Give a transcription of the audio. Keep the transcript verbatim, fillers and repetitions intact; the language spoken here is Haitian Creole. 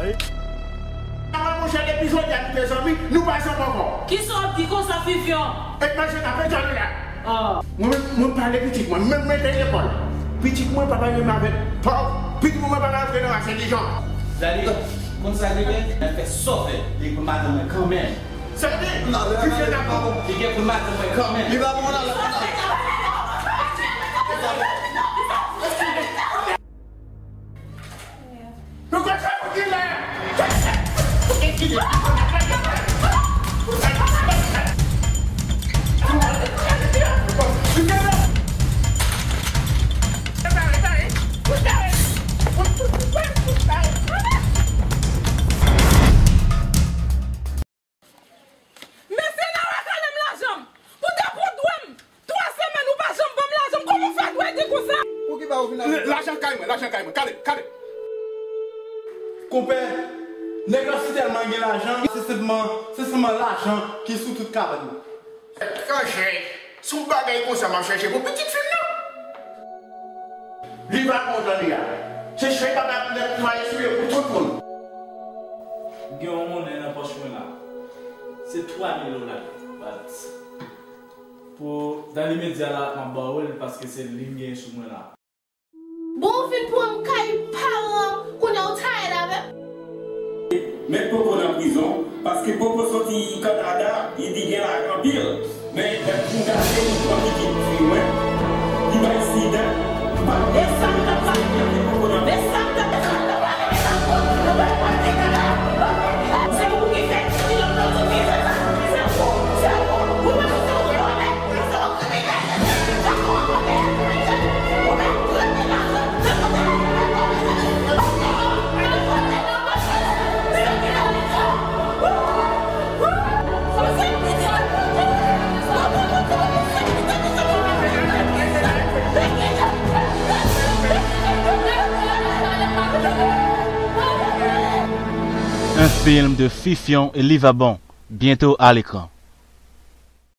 Ay. Mwen, monchè, depi jodi a nou te zanmi, nou pa zanmi ankò. Kisa w ap di konsa, Fifyon? E manje n ap etale la. Ah. Mwen menm, mwen pale pitit mwen, menm mete lekòl. Pitit mwen pa pale menm avèk pòv, pitit mwen pa pale avèk nan rasen de jan. Dali, konn sa l te fè? L fè sa w fè, li pou madanm mwen kanmenm. Sa vle di, Fifyon pa bon. Li gen pou madanm mwen kanmenm. Li pa bon la, la. Nou konn sa pou di la. Mesye nan rekale m lajan m. Pou te pran dwa m. Twa semèn ou pa janm ban m lajan m. Kòman w fè dwe di konsa? Pou ki ba ou vin avè... Lajan kay mwen, lajan kay mwen. Kale, kale. Konpè, nèg la si tèlman gen lajan, se sèlman, se sèlman lajan ki sou tout kabann nan. Kanjè, se yon bagay konsa m ap chèche pou pitit fi m nan. Li pa kontan li a. Se chèk pa ka nèt nwaye sou yo pou tout moun. M gen yon monnen nan pòch mwen la. Se twa mil dola, but pou dan limedya la, m ap ba w l paske se li m gen sou mwen la. Bon, ou fin pran m kay paran, kounye a w tired avè m? Met Popo nan prizon, paske Popo soti Kanada, li di gen lajan anpil. Men, lè m fin gade, li pran pitit fi mwen, li bay sida, m pa... Un film de Fifyon et Livabon, bientôt à l'écran.